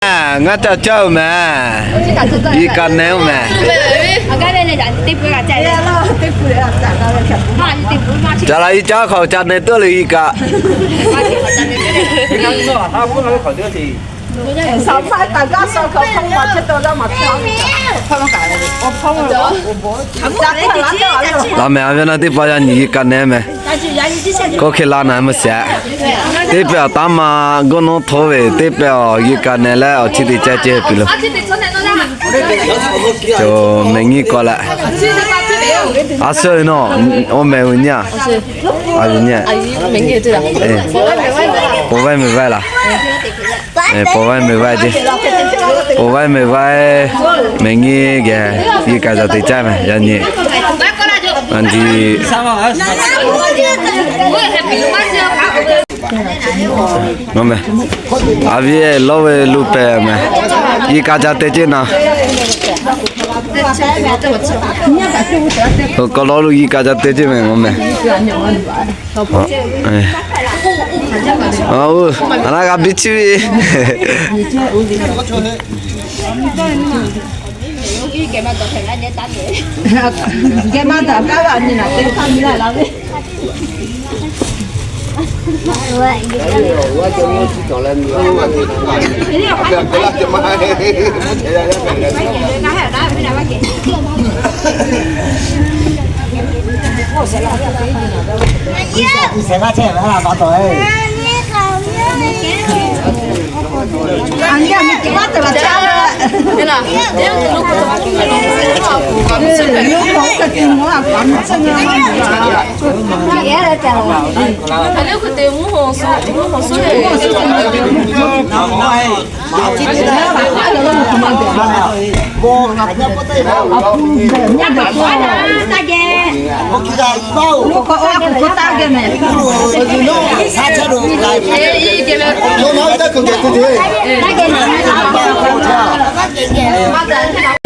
Ngaˇ ca caˇ-oˬ mehˍ. Iˉ kaˆ neh-oˬ mehˍ. Ca la iˉ caˉ hk'aw ca neh tuˉ le iˉ kaˆ. Laˬ mehˍ, a ve naˇ teˇ pawˆ yaˇ nyi iˉ kaˆ neh mehˍ. K'oˆ hk'e la naˍ mvuhˇ shehˍ. Teˇ pehˇ awˬ taˉ ma g'awˇ nawˉ hto ve, teˇ pehˇ awˬ iˉ kaˆ neh leh awˬ chi teˇ caˇ ceh piˇ lo. Mehˬ nyiˇ k'awꞈ leh. A suhˉ ve nawˬ, awˬ mehˍ uiˍ nyi-a? A uiˍ nyi. Paw vaiˇ mehˍ vaiˇ laˬ. Paw vaiˇ mehˍ vaiˇ ce. Paw vaiˇ mehˍ vaiˇ, mehˬ nyiˇ geh, iˉ kaˆ ca te caˇ mehˍ yaˇ nyi. Aˬ nyi. Mehˬ, a viˉ lawˇ ve lo pehˍ mehˍ. Iˉ kaˆ ca te ce naˍ. K'awꞈ lawˇ lo iˉ kaˆ ca te ce mehˍ mawˬ mehˍ. A, a naˉ g'a biˇ chiˇ ve.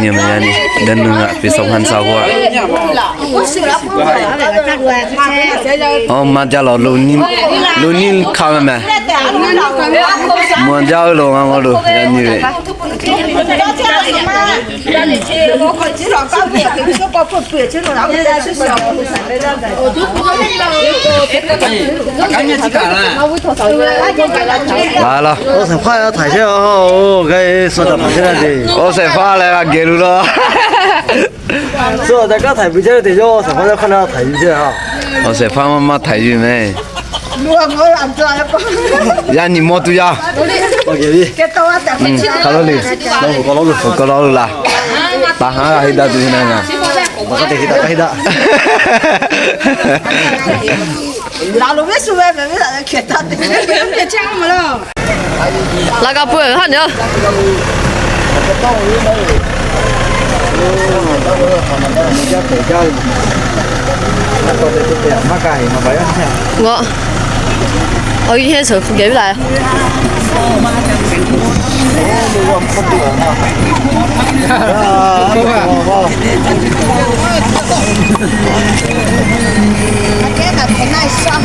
Nyi ma yaˇ nyi, deh nu ngaˬ piˇ sawˬ hpaˇ sawˬ hoˆ a. Awˬ maˇ jaˇ lawˬ, lo nyiˇ hk'aˇ mehˍ. Maˇ jaˇ ve lawˬ ngaˬ g'aw lo yaˇ nyi ve. Laˬ laˬ. Awˬ shehˍ hpaˇ yaˇ htaiˍ chehˇ a, oˇ g'aˇ suh caꞈ hpaˍ chehˇ la te. Awˬ shehˍ hpaˇ leh g'a geh lu law. Suh caꞈ kaˉ htaiˍ pui chehˇ ve te yawˇ, awˬ shehˍ hpaˇ yaˇ hk'aˇ na htaiˍ yuˬ chehˇ a. Awˬ shehˍ hpaˇ maˇ maˇ htaiˍ yuˬ mehˍ. Yaˇ nyi mawˇ tuˬ yaˇ. Hk'a lawˇ le. Awˬ k'aw lawˇ lo laˬ. Taˍ haˉ g'a heˆ daꞈ tuˬ ve na ngaˬ. Laˬ g'a peuˬ haˉ nyi. Ngaˬ, awˬ, yehˇ shawˍ hpu geh viˉ laˬ.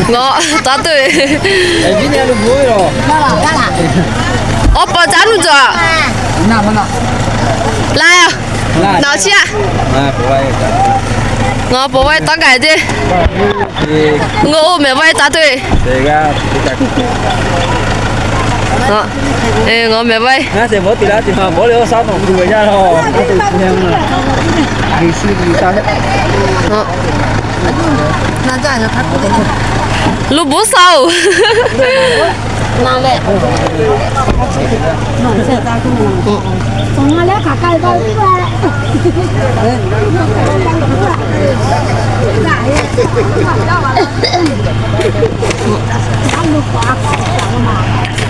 Ngaˬ taˇ tuˬ ve. Awˬ pa caˉ nuˇ cawˬ. Laˬ a. Naˬ chi a. Ngaˬ paw vaiˇ taˇ gaˬ ce. Ngaˬ oˇ mehˍ vaiˇ taˇ tuˬ ve. Ngaˬ mehˍ vaiˇ. Lo bon sa oˬ.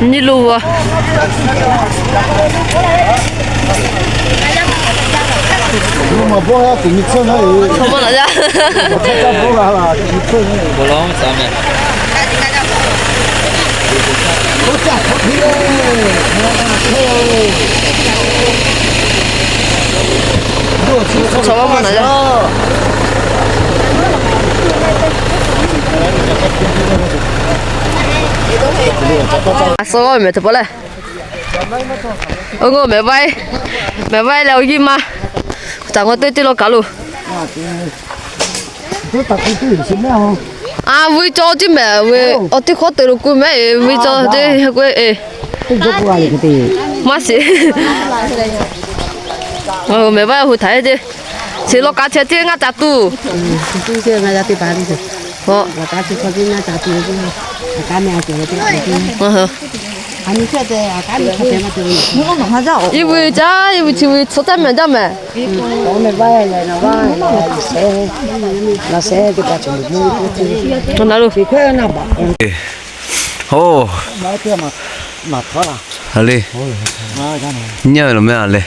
Nyi lo a. A suh mehˍ teˇ pawˆ lehˬ. Oˇ, mehˍ vaˇ, mehˍ vaˇ leh awˬ yiˇ ma, taˍ ngaw teˇ teˇ lawˇ kaꞈ loˬ. A, vuiˇ cawˇ tiˉ mehˍ ve, awˬ teˇ hkawˇ te lo k'oˆ mehˍ e, vuiˇ cawˇ teˇ k'oˆ e. Maˇ shiˍ. Mehˍ vaˇ hu htaꞈ e te, chi lawˇ k'a chehˇ tiˉ ngaˇ ca tuˬ. Iˉ vuiˇ caˇ, iˉ vuiˇ chi vuiˇ tcuh taˇ mehˍ jaˇ mehˍ. Oˇ, le, nyi ve lo mehˍ a le.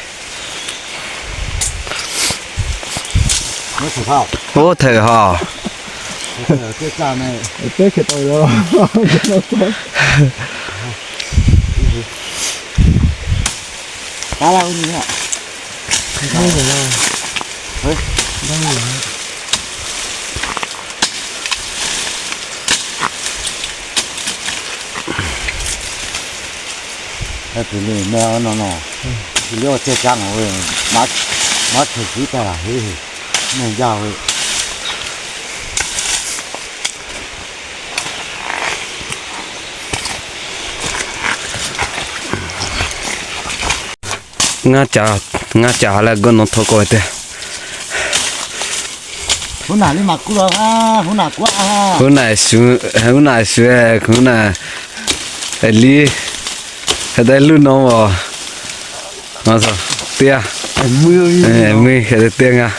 Oˇ, hteꞈ ve ha. Tuˬ le mehˆ a nawˬ nawˬ, tuˬ le awˬ ceh ca ngaˬ ve, maˇ, maˇ hkehˬ kiˉ taˇ laˬ heˆ, mehˆ jaˇ ve. Ngaˇ ca, ngaˇ ca leh gawˇ nawˬ htawˇ k'oˆ ve te. Huˉ naꞈ shu, huˉ naꞈ shu, huˉ naꞈ liˇ, hk'e te luˇ nawˬ a. Teˇ g'aˇ, mui hk'e te teˇ g'aˇ.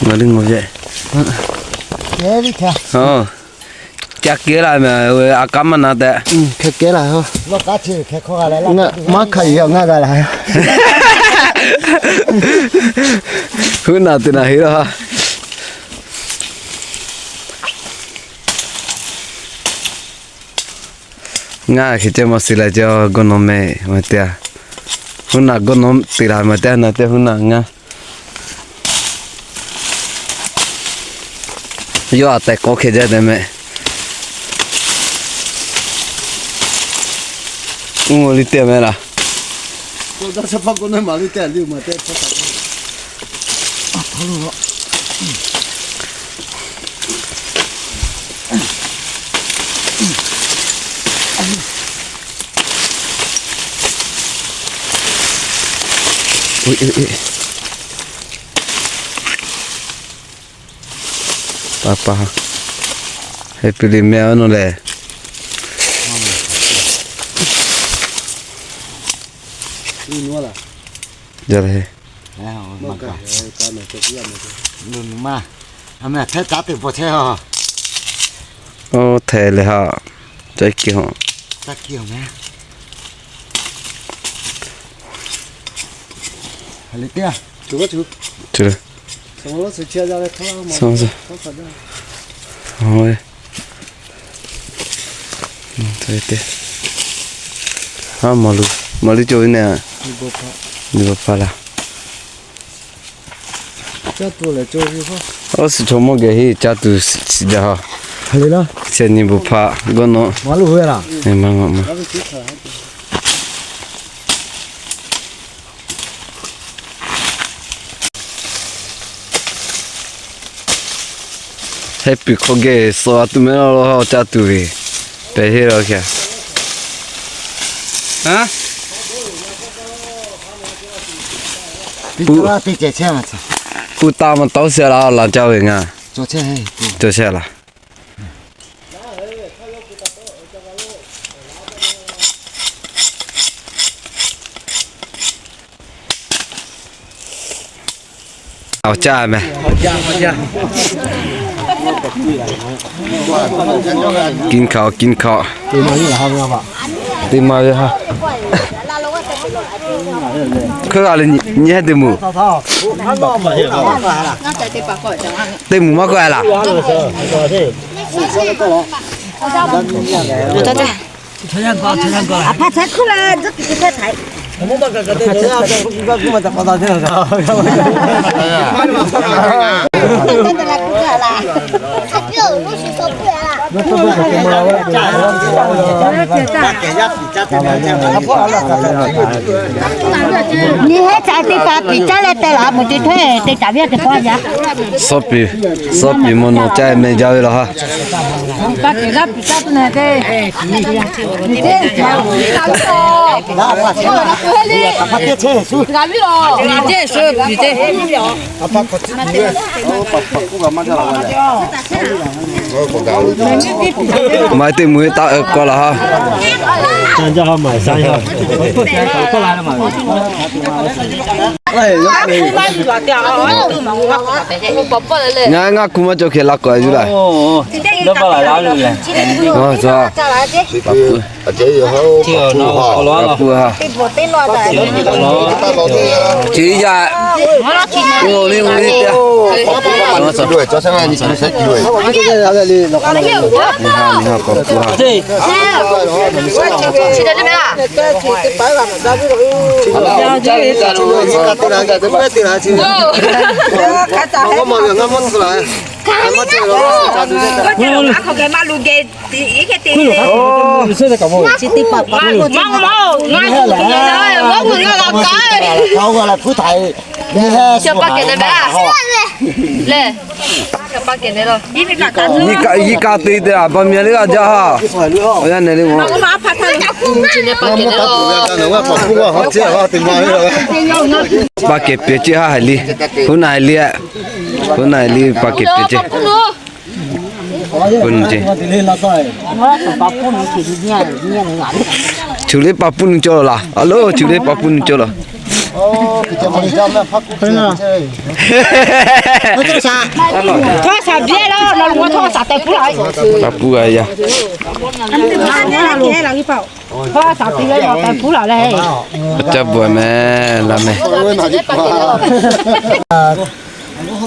Ngaˬ liˇ ngawˬ ve. Ca kehˉ la mehˍ, a kaˉ maˇ na tehꞈ. Maˇ hkanˍ yuˬ ngaˇ g'a la. Huˉ naꞈ teꞈ naˬ heˆ la. Ngaˇ hk'e ceh maˇ suh la ceh gawˇ nawˬ mehˍ maˇ te a. Huˉ naꞈ gawˇ nawˬ teꞈ la maˇ te a, na te huˉ naꞈ ngaˇ. Yawˇ a tehˬ k'awꞈ hk'e jaˇ tehꞈ mehˍ. Uˉ, liˇ teˇ mehˍ laˬ. Pa pa, heh piˇ liꞈ mehˆ a nawˬ lehˬ. Oˇ, hteˇ leh ha, ca kiˇ ha. Aˇ, maˇ lu, maˇ lu cawˬ ve ne. Nyi bvuhꞈ hpaˇ laˬ. Oˇ, suhˍ chaw mawˇ geh heˆ, caˇ tuˬ shiˍ jaˇ ha. Chi nyi bvuhꞈ hpaˇ gawˇ nawˬ. Heh piˍ hk'aw geh suh a tuˬ mehˍ laˇ lo ha, caˇ tuˬ ve. Pehˬ heˆ la hk'e. Puˇ taˇ maˇ tawˉ shehˍ la, laˬ caˇ ve ngaˬ. Cawˬ shehˍ laˬ. Awˬ caˇ mehˍ. Kiˇ hkaoꞈ, kiˇ hkaoꞈ. Teˇ ma ve ha. Hk'e g'a le nyi, nyi heh teˇ moˍ. Teˇ moˍ maˇ k'oˆ laˬ. Nyi heh ca te pa piˍ caˇ leh te laˬ, mvuhˇ te htawˇ te caˍ viˉ te pawˇ yaˇ. Suhˉ piˍ, suhˉ piˍ mvuhˇ naw caˇ meh jaˇ ve laˬ ha. Maˇ heˆ, teˇ mvuhˇ taˆ k'aw laˬ ha. Ngaˬ ngaˇ hkuˇ maˇ cawˬ hk'e la k'awꞈ e yuˬ laˇ. Chi yaˇ, o li o li te. Nyi ka, nyi ka te te a, ba mya liˇ g'a jaˇ ha. Awˬ yanˇ nehˬ le ma. Pa kehˬ pehˬ ceˇ ha haiˬ liˇ. Huˉ naˬ haiˬ liˇ a. Huˉ naˬ haiˬ liˇ pa kehˬ pehˬ ceˇ. Cuˬ liˇ pa puˇ nu cawˇ laˬ. A lo, cuˬ liˇ pa puˇ nu cawˇ laˬ. Pa puˇ g'a yaˇ. Caˇ bvuhꞈ meh laˬ meh.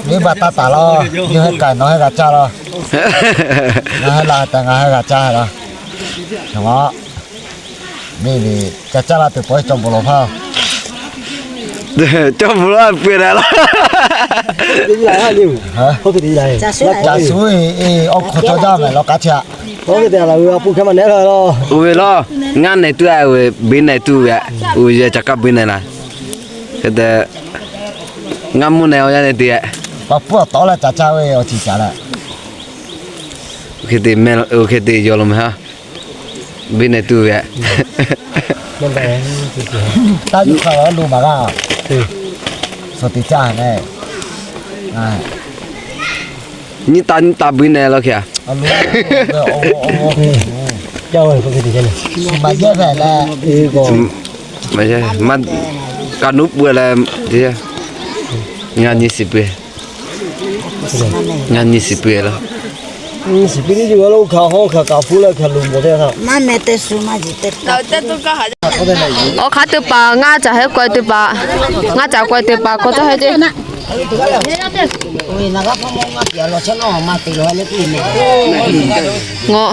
Miˇ ma taˇ taˍ laˇ, yawˇ hui k'ai nawˬ hui g'a caˇ laˇ. Ngaˬ hui laˬ tehꞈ ngaˬ hui g'a caˇ laˇ. Miˇ miˇ ca caˇ laˇ tuˬ pawˆ cawˬ bvuhꞈ lawˬ hpaˇ. Cawˬ bvuhꞈ lawˬ peuˬ daꞈ laˇ. Ca suˉ e awˬ hk'aw cawˇ jaˇ meh lawˬ k'aˉ chi a. Oˇ ve laˬ, oˇ ve laˬ, ngaˇ nehˬ tuˬ a, oˇ ve beˬ nehˬ tuˬ ve, oˇ yehˬ ca kaˇ beˬ nehˬ laˬ. Hk'e te, ngaˇ mvuhˇ nehˬ awˬ yanˇ nehˬ te a. Pa puˇ a tawˉ leh ca caˇ ve awˬ ceuˬ ca leh. Oˇ hk'e te meh, oˇ hk'e te yaw law meh ha. Beˬ nehˬ tuˬ ve a. Taˇ yuˬ hk'a lo maˍ g'a. Suhˍ te caˇ nehˬ. Nyiˇ taˆ nyiˇ taˆ beˬ nehˬ laˇ hk'e a. Maˇ, kaꞈ nuˉ pui leh, ngaˇ nyi shiˍ pui. Ngaˇ nyi shiˍ pui laˇ. Awˬ hk'aˇ teˇ hpaˍ ngaˇ caˬ heh k'awꞈ e teˇ hpaˍ, ngaˇ caˬ k'awꞈ e teˇ hpaˍ k'awꞈ tawˇ heh ceˇ. Ngaw.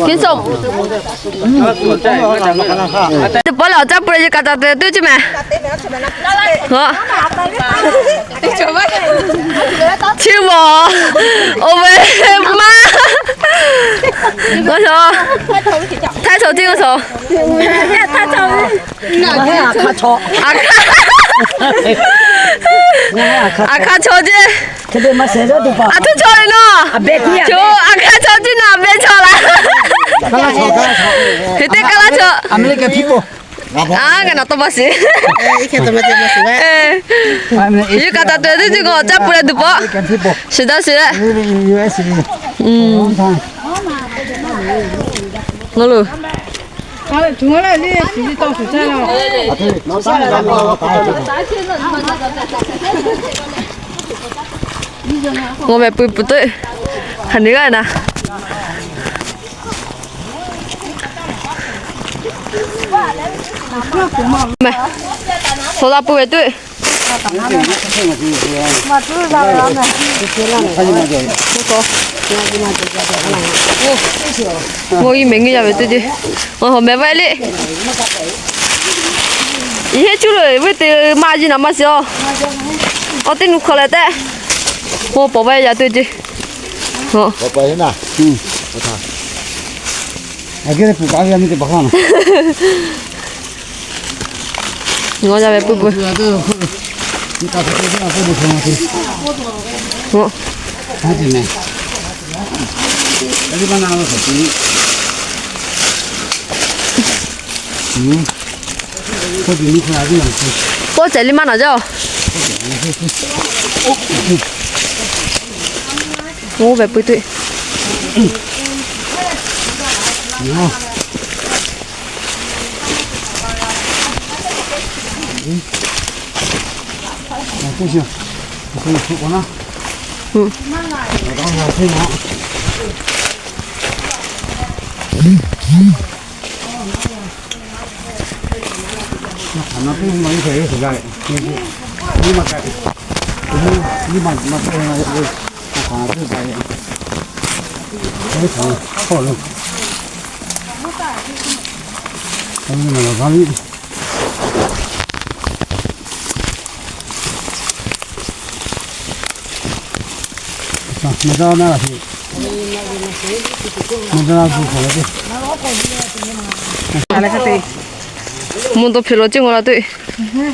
Kiˉ soˍ. Teˇ pawˆ lehˬ awˬ caˇ pui leh yawˇ kaꞈ caˇ tuˬ tuˬ ceˇ meh. Ngaw. Chi mawˬ. Oˇ ve maˇ. Ngaˬ shaw. Htaiˇ chaw ceˇ ngaˬ shaw. Aˬ hk'aˇ chaw ceˇ. Aˬ htuˇ chaw le nawˬ. Aˬ hk'aˇ chaw ceˇ nawˬ, aˬ hk'aˇ chaw laˇ. Hk'e te kaˇ laˇ chaw. Aˬ, ngaˬ naˬ tawˇ maˇ shiˍ. Yawˇ kaꞈ taˍ tuˬ teˇ ceuˬ k'o caˇ pui leh tuˬ pawˆ. Shiˍ daꞈ shiˍ leh. Ngaˬ lo. Ngaˬ meh pui puˬ teˇ hk'aˬ nyi g'aˇ na. Meh, hto la pui ve tuˬ. Mawˇ iˉ mehˍ ngiˇ yaˇ ve teˇ ceuˬ. Awˬ hawˬ mehˍ vaˇ le. Iˉ heˆ cuˇ lo ve teˇ maˇ yiˇ naˍ maˇ shiˍ-oˬ. Awˬ teˇ nu hk'aw leh tehꞈ, mawˇ pawˍ vaˇ yaˇ teˇ ceuˬ. Awˬ, a geh le puˬ kaꞈ ve a miˇ teˇ hpaˍ hk'aˇ na. Ngaw yaˇ ve puiˉ puiˉ. K'oˆ cehˬ liˇ maˇ naˍ jaˇ-oˬ. Oˇ ve puiˉ tuˬ. Mvuhˇ dawˇ hpeꞈ law ceˇ ngaw la tuˬ. Mvuhˇ dawˇ hpeꞈ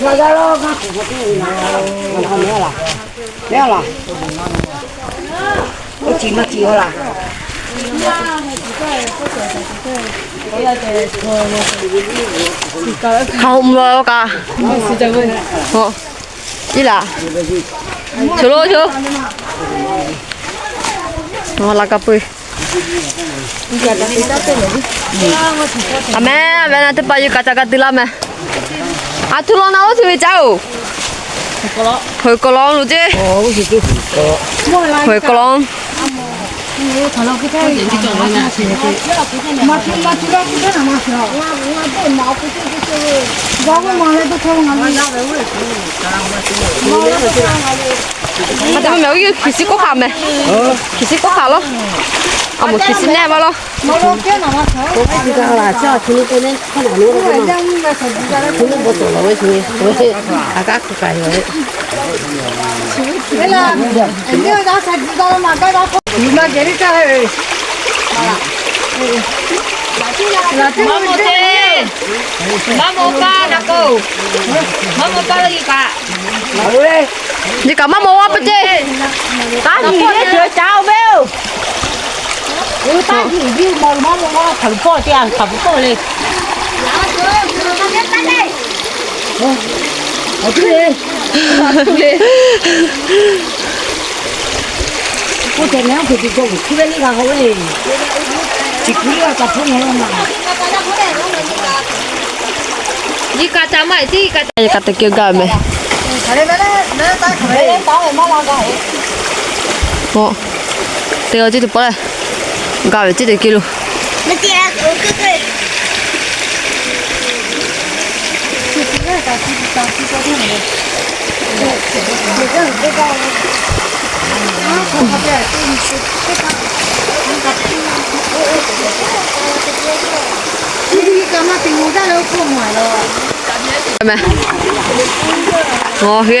hk'aw lo. Hk'a-oˬ mvuh la kaꞈ. Iˉ laˬ. Choˬ lo choˬ. Laꞈ ka peu-eˬ. A mehˉ, a mehˉ na teˇ hpaˍ yawˇ kaꞈ ca ka te laˇ mehˍ. A htuˇ law na oˇ htuˇ ve caˇ-oˬ. Heuˬ k'awꞈ law loˬ ceˇ. Heuˬ k'awꞈ law. A te mehˬ, oˇ yawˇ hkiˬ shiˉ k'oˆ hk'aˬ mehˍ. Hkiˬ shiˉ k'oˆ hk'aˬ law. A moˍ hkiˬ shiˉ nehˆ maˇ law. Maˇ mawˬ te. Maˇ mawˬ kaˇ na k'o. Maˇ mawˬ kaˇ lo iˉ kaꞈ. Nyi kaꞈ maˇ mawˬ a peuˬ ceˇ. Taˇ nyi le, caˇ-oˬ ve-oˬ. Taˇ nyi le, maˇ mawˬ a, hkaoˍ pawˆ te a, hkaoˍ pawˆ le. Yehˬ kaꞈ te keu gaˇ mehˍ. Teˇ g'aˇ ceˇ teˇ pawˆ leh, gaˇ ve ceˇ teˇ keu lo. Mehˬ. Ngaˬ hui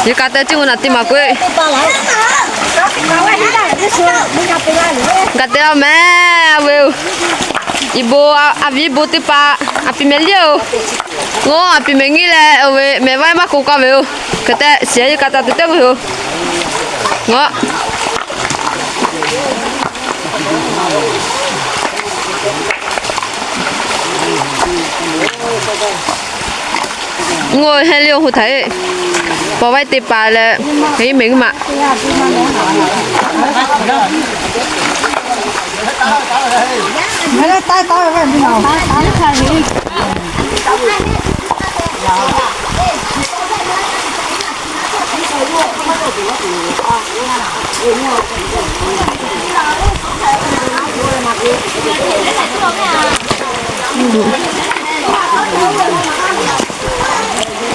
yehˬ kaꞈ te ceˇ, ngaˬ naˬ teˇ maˬ k'oˆ-e. Kaꞈ te a mehˍ, a ve-oˬ. Iˉ bon, a viˉ bon teˇ hpaˍ, a piˍ mehˍ liˇ-oˬ. Ngaˬ a piˍ mehˍ ngiˇ leh, oˇ ve mehˍ vaˇ maˇ k'oˆ kaˇ ve-oˬ. Hk'e te shiˍ yehˬ kaꞈ ca te teˇ ve-oˬ. Ngaˬ Ngaˬ hui heh liˇ-oˬ, hu htaꞈ-e. Paw vaiˇ te paˍ leh, heh iˉ mehˍ ngiˇ maꞈ.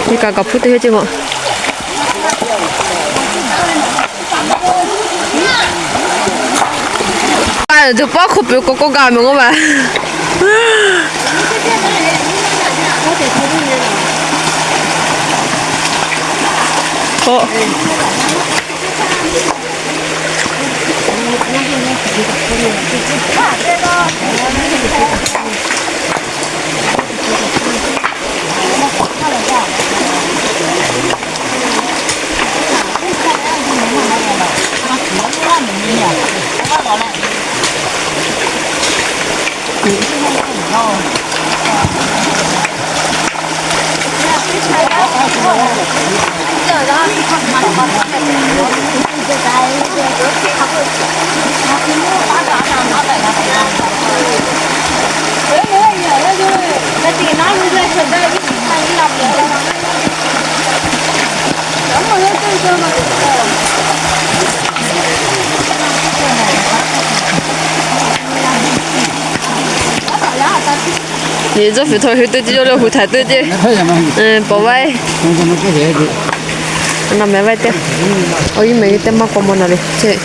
Teˇ kaꞈ kaꞈ hpuˇ teˇ heˆ ceˇ maˬ. Tuˬ pawˆ hk'oˆ peuˬ k'awꞈ k'awꞈ gaˬ mehˍ g'awˇ maˬ. Yehˬ zawˇ fuiˍ htawˇ hui teˇ ceˇ, yawˇ leh hui htaiˍ teˇ ceˇ. Pawˍ vaiˇ. Naˬ mehˍ vaiˇ teˇ. Awˬ, iˉ mehˍ ve teˇ maˇ k'awꞈ mawˬ naˬ le ceˇ.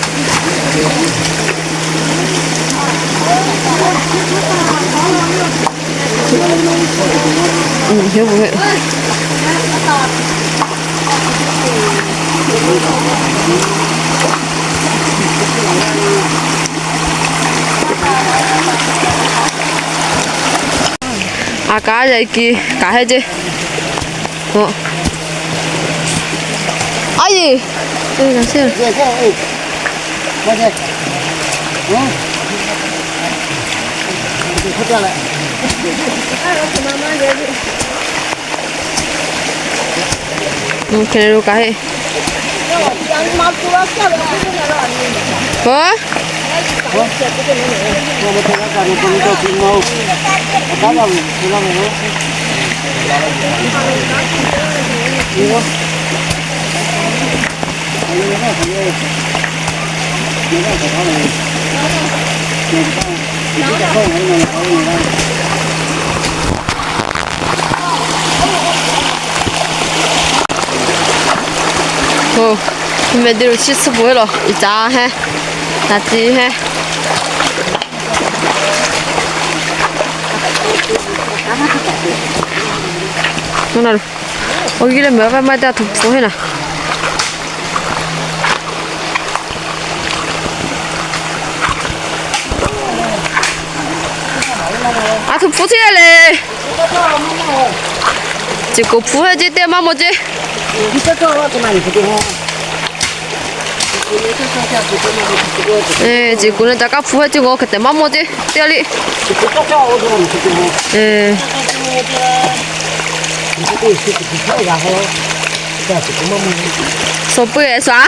A kaꞈ yaꞈ ki kaꞈ heˆ ceˇ. Aˉ yeˬ. Hk'e lo kaꞈ heˆ. Paˍ. Oˇ, mehˍ de lo chi suhˉ peuˬ heˆ lawˬ, iˍ caˍ heˆ, naˍ ti heˆ. Awˬ, yehˬ leh mehˍ vaiˇ maˇ te a htoꞈ hpu heˆ naˍ. A htoꞈ hpu teˇ le. Ceˬ k'oˍ hpu heˆ ceˇ, teˇ maˇ mawˬ ceˇ. Ceˬ k'oˍ na ca kaˇ hpu heˆ ceˇ, ngaˬ hk'e tehꞈ maˇ mawˬ ceˇ teˇ a le. Suhˍ peu eˬ suhˍ a,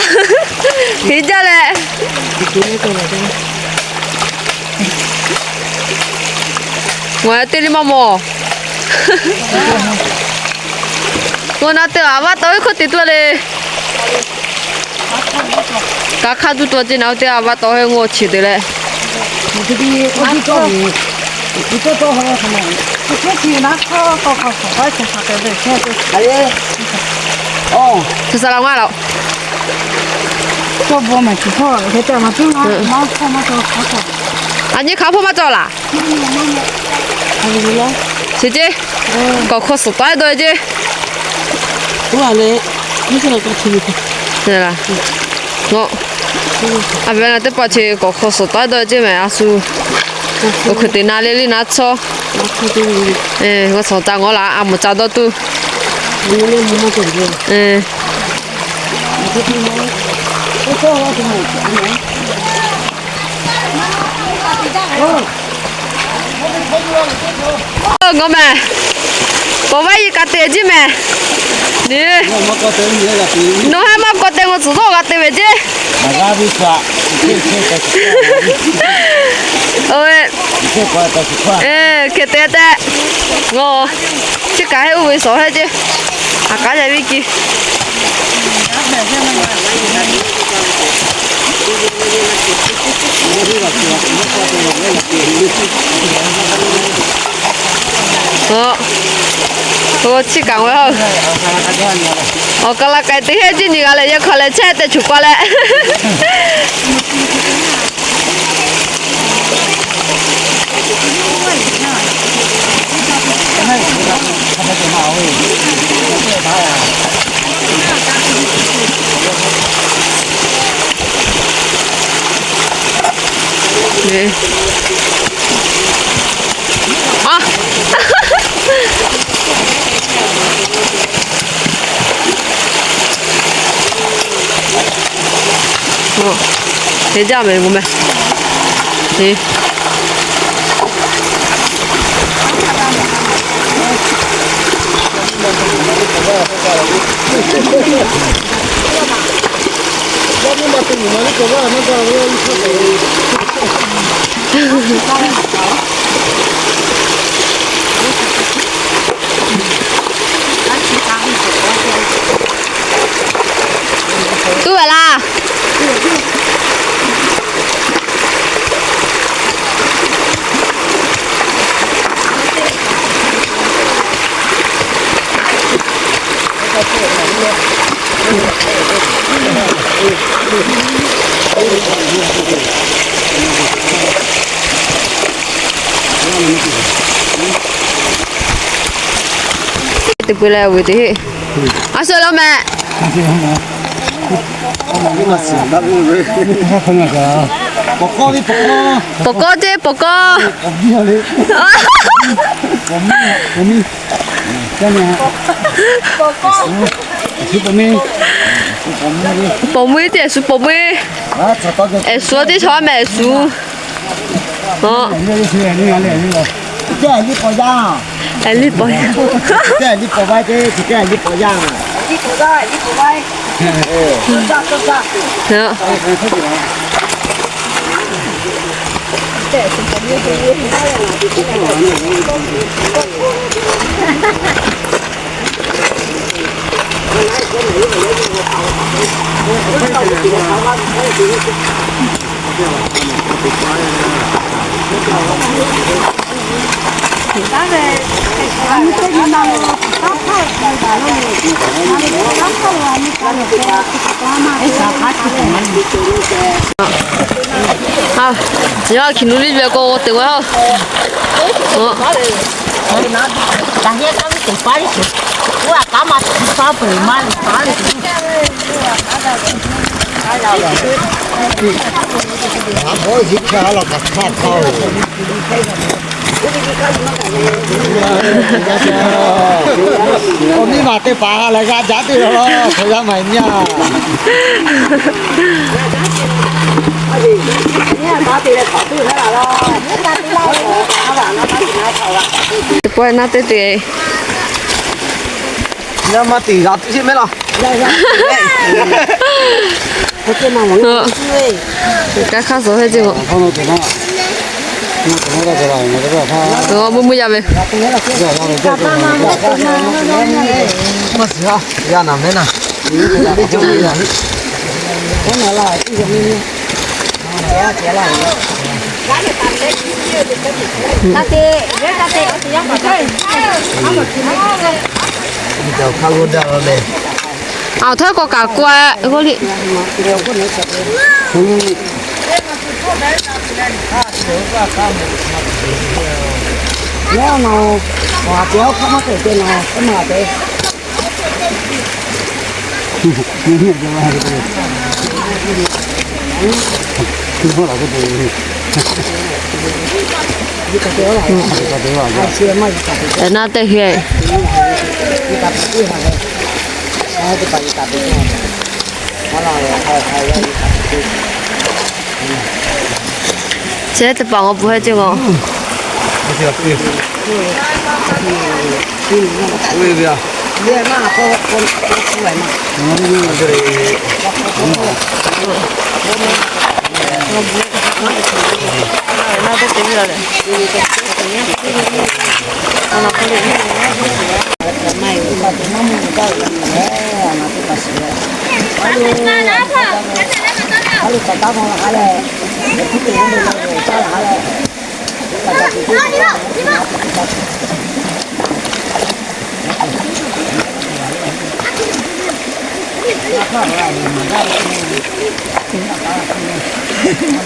heˍ jaˇ leh. Ngaˬ teˇ le maˇ mawˬ. Ngaˬ na te a vaˇ tawˍ ve hk'oˆ te tuˬ le. Kaꞈ hk'a tuˬ tuˬ ceˇ, na teˇ a vaˇ tawˍ ve ngaˬ chi te leh. Suhˍ saˍ laꞈ ngaˇ laꞈ. A nyi hk'a hpawˇ maˇ cawˬ laˬ. Chi ceˇ, kawꞈ hk'aw suhˍ taˉ dawˇ ceˇ. Ngaˬ a ve na teˇ hpaˍ chi kawꞈ hk'aw suhˍ taˉ dawˇ ceˇ mehˍ a shu. Oˇ hk'e te na le le na chaw. Ngaˬ suhˍ ca ngaˬ laꞈ a mawˬ ca dawˇ tuˬ. Ngaˬ mehˍ, kawꞈ vaˇ yeˬ kaꞈ te jiˇ mehˍ. Nawˬ haˉ maˇ kawꞈ te, ngaˬ suhˍ dawˇ g'a te ve ceˇ. Hk'e te tehꞈ, ngaˬ chi kaꞈ heˆ, oˇ ve suhˍ heˆ ceˇ. Aꞈ k'aˉ yaˇ viˉ kiˇ. K'o, k'o chiˇ kaꞈ ve. Awˬ ka la k'ai teˇ heˆ jiˇ nyi g'a leh, yaꞈ hk'aˇ leh chehˇ tehꞈ choˬ pa leh. Te jaˇ mehˍ, mvuhˇ mehˍ. Tuˇ ve laˇ. Teˇ pui leh awˬ vuiˬ teˇ heˆ. A shu lo mehˍ. Pawˬ kawˇ teˇ pawˬ kawˇ. Pawˬ mui teˇ, a shu pawˬ mui. A shu teˇ chaw mehˍ, a shu. Liˇ pawˬ yaˇ. Liˇ pawˬ yaˇ. Yawˇ hkiˬ nu liˇ ve k'o, teꞈ g'a. Awˬ miˇ ma teˇ hpaˍ ha lehˬ g'a jaˇ teˇ la, chaw yaˇ maˬ nyi a. Teˇ pawˆ naˇ teˇ te. Yaˇ maˇ teꞈ g'a tuˬ sheˍ mehˍ laˇ. Kaˇ hk'aˇ suh hehˉ ceˇ k'o. Mvuhˇ mvuhˇ yaˇ ve. Maˇ shiˍ a, yaˇ naˬ mehˉ naˬ. Aˬ htawˇ k'awꞈ kaꞈ k'oˆ a k'oˆ le. Naˇ teˇ hk'e. Chehˇ teˇ hpaˍ ngaˬ pu hehˉ ceˇ k'o.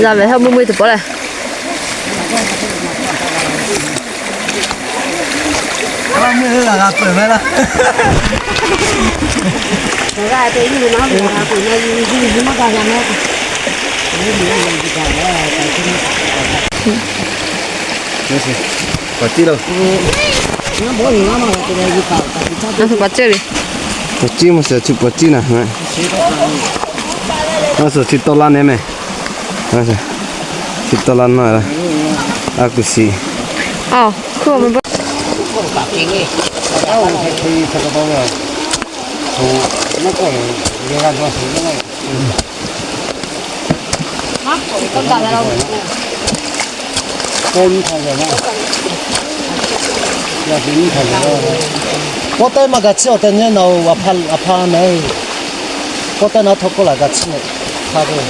Za ve ha mui mui teˇ pawˆ leh. Paˍ ciˇ lo. Paˍ ciˇ lo. Paˍ ciˇ maˇ suh chi paˍ ciˇ naˍ. Maˇ suh chi tawˇ laˇ nehˬ mehˬ. Chi tawˇ laˇ naˇ. A kuˬ shiˍ. K'awꞈ te maˇ gaˬ chiˇ awˬ tehˬ nyi naˬ-oˬ, a hpaˇ mehˍ. K'awꞈ te naˬ htawˇ k'oˆ laˬ gaˬ chiˇ mehˍ hk'a k'o.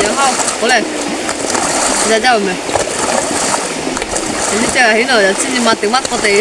Yaꞈ hk'aˇ k'oˆ leh, yaꞈ jaˇ-oˬ mehˬ. Yaꞈ nyi ceh g'a heˆ nawˬ, yaꞈ chi nyi ma teꞈ maˇ k'awꞈ te.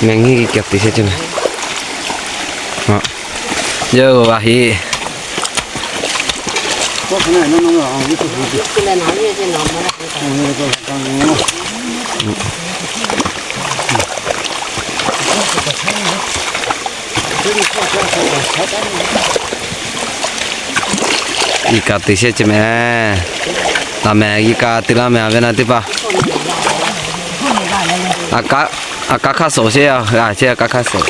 Mehˬ nyi kaꞈ teꞈ shehˆ ceh mehˬ. Yawˇ g'a heˆ. Iˉ kaꞈ teꞈ shehˆ ceh mehˬ. Taˍ mehˬ, iˉ kaꞈ teꞈ laˇ mehˬ, a ve na teˇ hpaˍ. A kaˉ hk'aˇ suhˍ sheˍ, a, a kaˉ hk'aˇ suhˍ.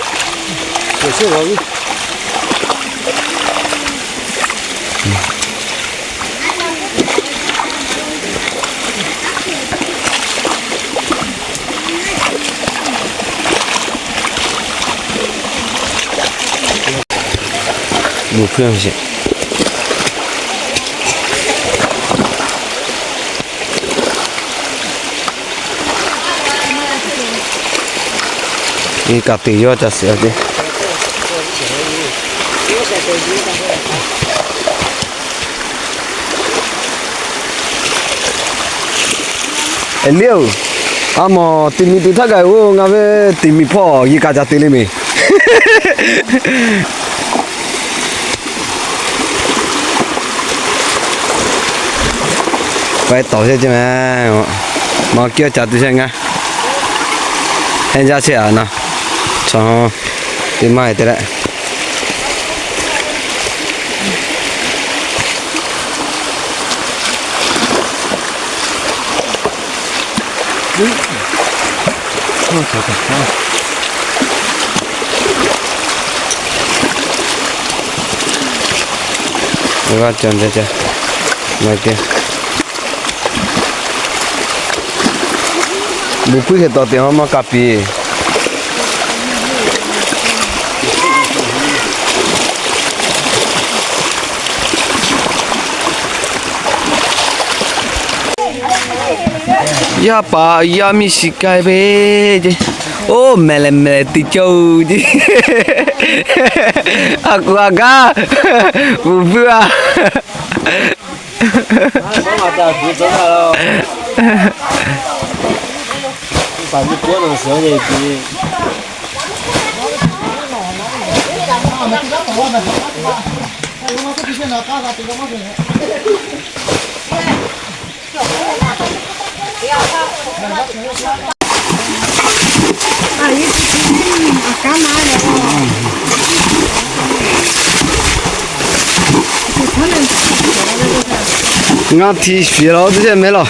Bon hpuiˇ sheˍ. Iˉ kaꞈ teꞈ yawˇ ca shiˍ a ce. Eˍliˇ-oˬ, a mawˬ tiꞈ miˬ teꞈ htaˇ kaꞈ oˇ ngaˬ ve tiꞈ miˬ hpawˇ iˉ kaꞈ ca te le mehˬ. K'ai tawˍ sheˍ ce mehˬ. Maˇ kiˇ a ca tuˬ sheˍ ngaˇ. Heˇ jaˇ sheˍ a na. Chaw, teˇ maˇ te leh. G'a cawˬ nte ca, maˇ te. Bon puiˉ hk'e tawˍ te maˇ kaˇ piˇ. Yaˇ paˍ yaˇ miˇ shiˍ k'ai ve ce. Oˇ mehˍ lehˬ mehˍ lehˬ te cawˇ ce. A kuˬ a gaˇ, bvuhˬ bvuhˇ a. Ngaˇ htiꞈ shiˍ la oˇ teˇ ceh mehˍ laˬ.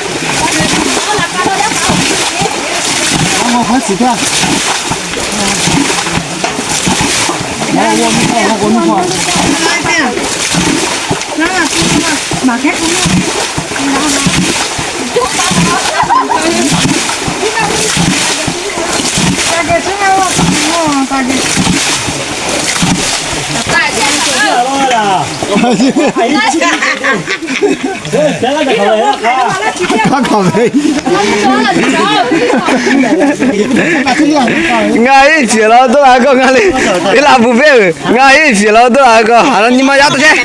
Ngaˬ iˉ shiˍ la dawˇ la k'o ngaˬ le, teˇ laꞈ bvuhꞈ peˇ-oˬ. Ngaˬ iˉ shiˍ la dawˇ la k'o, haꞈ la nyi ma yaˇ taw chehˇ.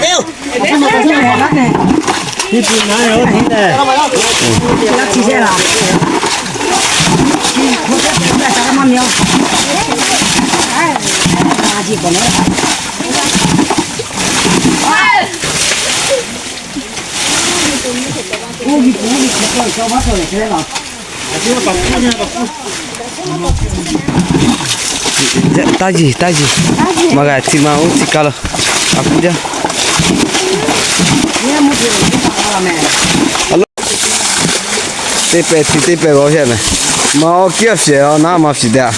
Taˇ yiˍ, taˇ yiˍ. Maˇ g'a htiˇ ma oˇ htiˇ kaˇ lo. A puˇ jaˇ. Teˇ pehˍ htiꞈ teˇ pehˍ g'aw hehˆ mehˍ. Ma awˬ kiˉ awˬ shehˍ awˬ naˉ ma shiˍ daꞈ.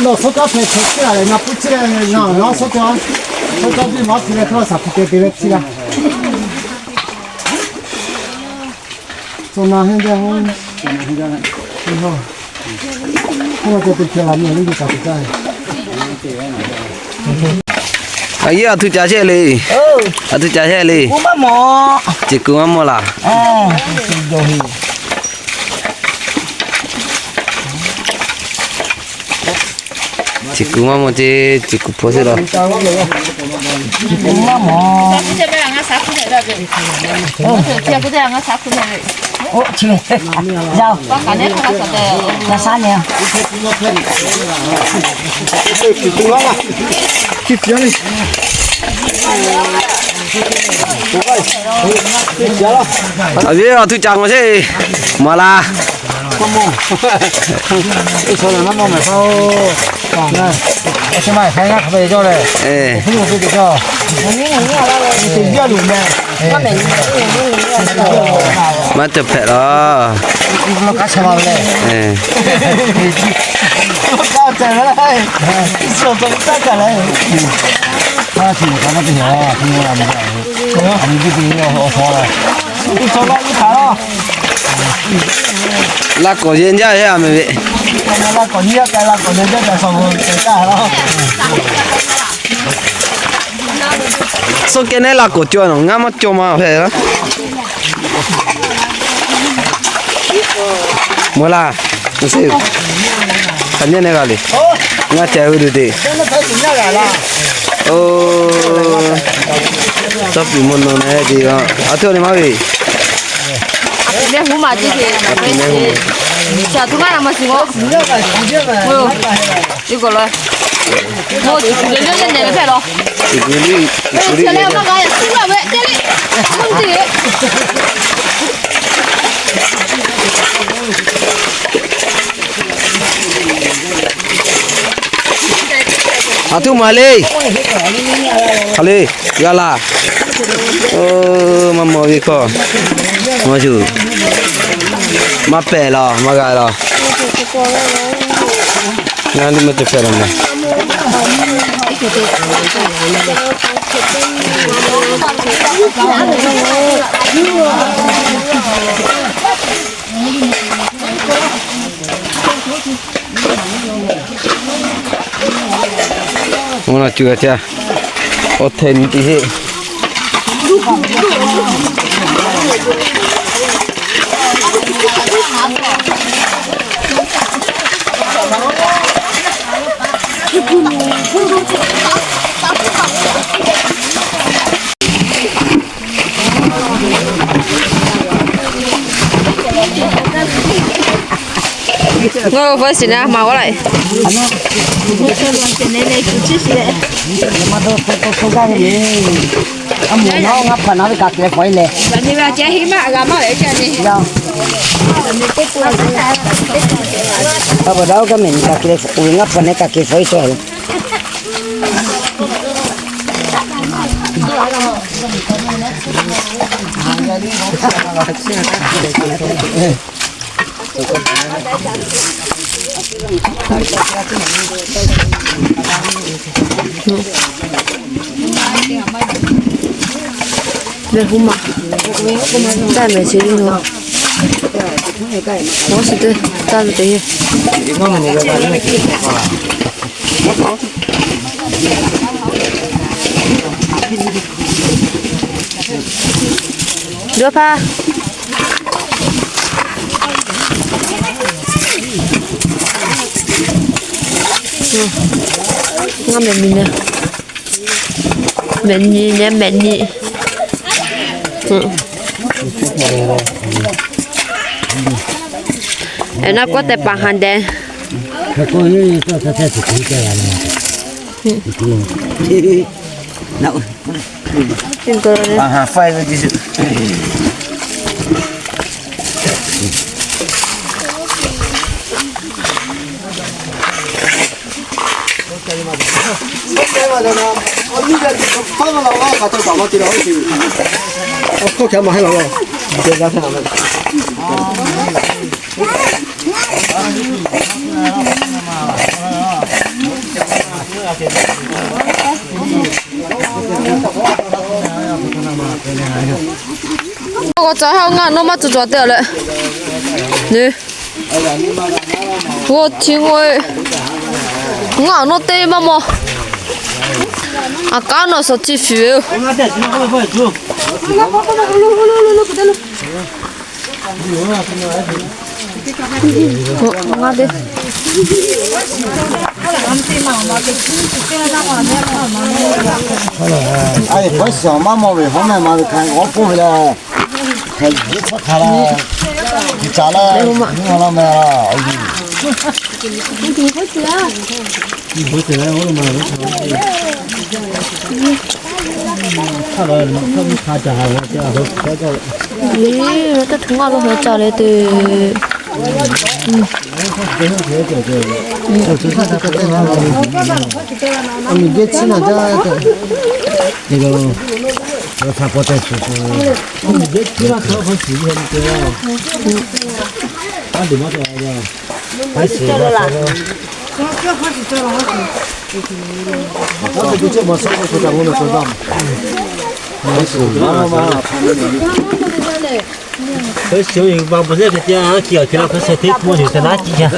Nawˬ sawˉ caˉ hpehꞈ hpehꞈ chi leh ngaˬ puiˉ chi leh ngaˬ nawˬ sawˉ caˉ, sawˉ caˉ biˇ maˇ hpu leh hk'aˇ saˍ hpu te te leh chi la. Tcuh na heˇ jaˇ, heˇ jaˇ, heˇ jaˇ. A yehˬ, a htuˇ ca chehˇ le. A htuˇ ca chehˇ le. Ceˬ kuˬ maˇ mawˬ laˬ. Ceˬ kuˬ maˇ mawˬ ce, ceˬ kuˬ hpaw sheˆ laˬ. A yehˬ, a htuˇ ca mawˬ sheˍ. Maˍ laˬ. Maˇ cawˬ hpehꞈ laˬ. Laꞈ k'awˍ yehˬ jaˇ ve a mehˍ ve. Suh kehˬ neˉ laꞈ k'awˍ cawˬ nawˬ, ngaˇ maˇ cawˬ ma hpehꞈ laˇ. Mawˬ laˬ, hk'aˬ nyi neˇ g'a le. Ngaˇ ca hui duˬ te. Oˇ, tawˇ piˍ mvuhˇ naw na te a, a htoꞈ le maˇ ve. A piˍ mehˆ huˉ maˬ te te. A piˍ mehˆ huˉ maˬ. Ca tuˬ maˇ na maˇ shiˍ g'aw. Oˇ, te k'o la. Oˇ, tuˬ tuˬ le le le le hpehꞈ law. Tuˬ tuˬ le, tuˬ tuˬ le le. A htoꞈ ma le. Hk'aˬ le, g'a laˬ. Oˇ, maˇ mawˬ ve hkawˇ. Maˇ shuˍ. Maˇ pehˬ laˬ, maˇ g'a laˬ. Ngaˬ liˇ maˇ cawˬ pehˬ laˬ mehˍ. Mvuhˇ naw cuˬ g'a ca. Awˬ hteꞈ nyi teˇ heˆ. Ngaˬ hui voice na maˍ g'aw laꞈ. A moˍ nawˉ ngaˇ hpaˍ naˉ ve kaꞈ kehˬ fawˉ-e leh. A pa daꞈ oˇ kaˇ mehˍ nyi kaꞈ kehˬ fawˉ-e, ngaˇ hpaˍ naˉ kaꞈ kehˬ fawˉ-e chaw. Mehˆ huˉ maˬ, taˇ mehˍ chi nyi lo. Maˇ shiˍ teˇ taˇ lo te ye. Duˇ hpaˇ. Ngaˇ mehˍ miˬ nyi. Mehˍ nyi nyi, mehˍ nyi. Eˬ, naˆ k'awˉ tehꞈ paˍ haˍ dehꞈ. K'o ca ha ngaˬ nawˉ maˇ tuˬ cawˬ te leh. G'aw hti ngawˇ, ngaˬ nawˉ teˇ maˇ mawˬ. A kaˉ nawˬ shawˍ chi fuiˍ ve yoˬ. Ngaˬ teˇ. Aˬ, hkawˇ maˇ mawˬ ve hawˉ mehˍ ma ve hk'a g'awˇ pfuhˇ ve leh, hk'e jiˆ tawˆ hk'a la, jiˆ ca la, nyi ma la mehˍ la. Teˇ hkui ngaˇ lo hawˉ ca le te. Aˬ, miˬ geh chi naˬ jaˇ. Aˬ, miˬ geh chi naˬ jaˇ. Hk'e shiˍ-o, ba bon lehˬ hk'e te a, kiˬ awˬ hk'e la hk'e sheh teˇ hkui maˇ yuˬ te naˉ ciˇ jaˇ.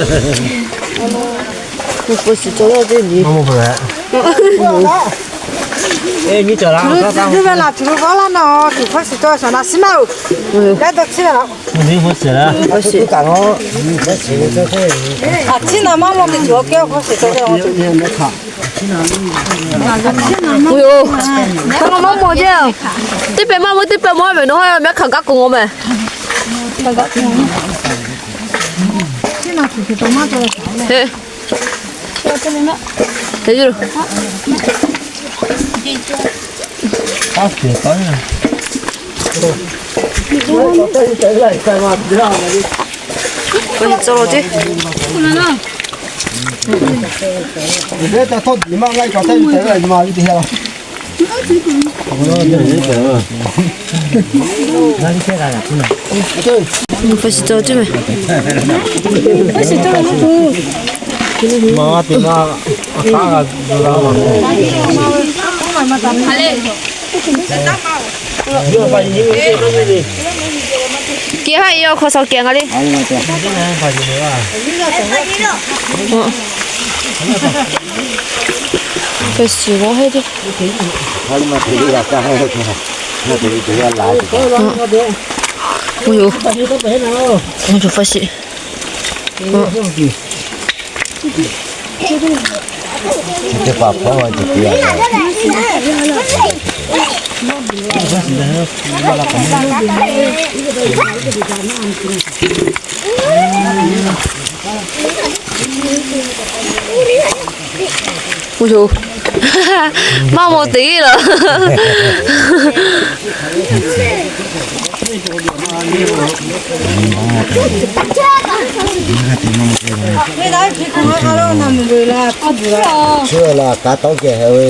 Hk'e shiˍ cawˬ laˇ teˇ liꞈ. Nyi cawˬ la, tuˬ ve laˬ tuˬ ve g'awˇ laˇ naˬ, tuˬ hkawˇ shiˍ tawˆ shaˍ na shiˍ maˇ oˬ. Gaˇ dawˇ chehˇ ve laˬ. Aˬ chiˉ naˍ maˇ mawˬ ve tuˬ awˬ kehˉ hkawˇ shiˍ tawˆ ve. Oˬ, hk'aˬ ma maˇ mawˬ jeˇ. Teˇ pehˍ maˇ mawˬ, teˇ pehˍ mawˬ ve nawˬ ha mehˆ hk'aˬ gaˇ k'o ngaw meh. Kehˬ haˆ yawˇ hk'aw shaw kehˬ nga le. Hk'e shiˍ g'awˇ heˆ teˇ. Oˇ yoˬ. Oˇ yoˬ, hk'e shiˍ. Oˇ yoˬ. Maˇ mawˬ teꞈ laˬ. Chi laˬ ka tawˇ geh ve,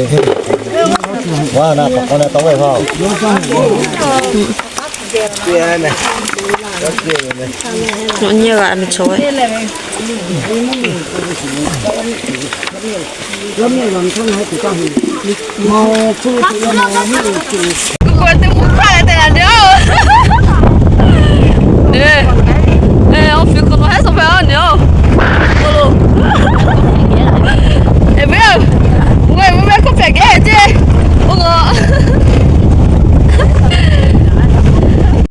wa na pa k'aw na tawˇ ve ha. Nyi g'a meh chaw ve. K'o teˇ mvuhˇ hk'aˇ leh te la de oˬ.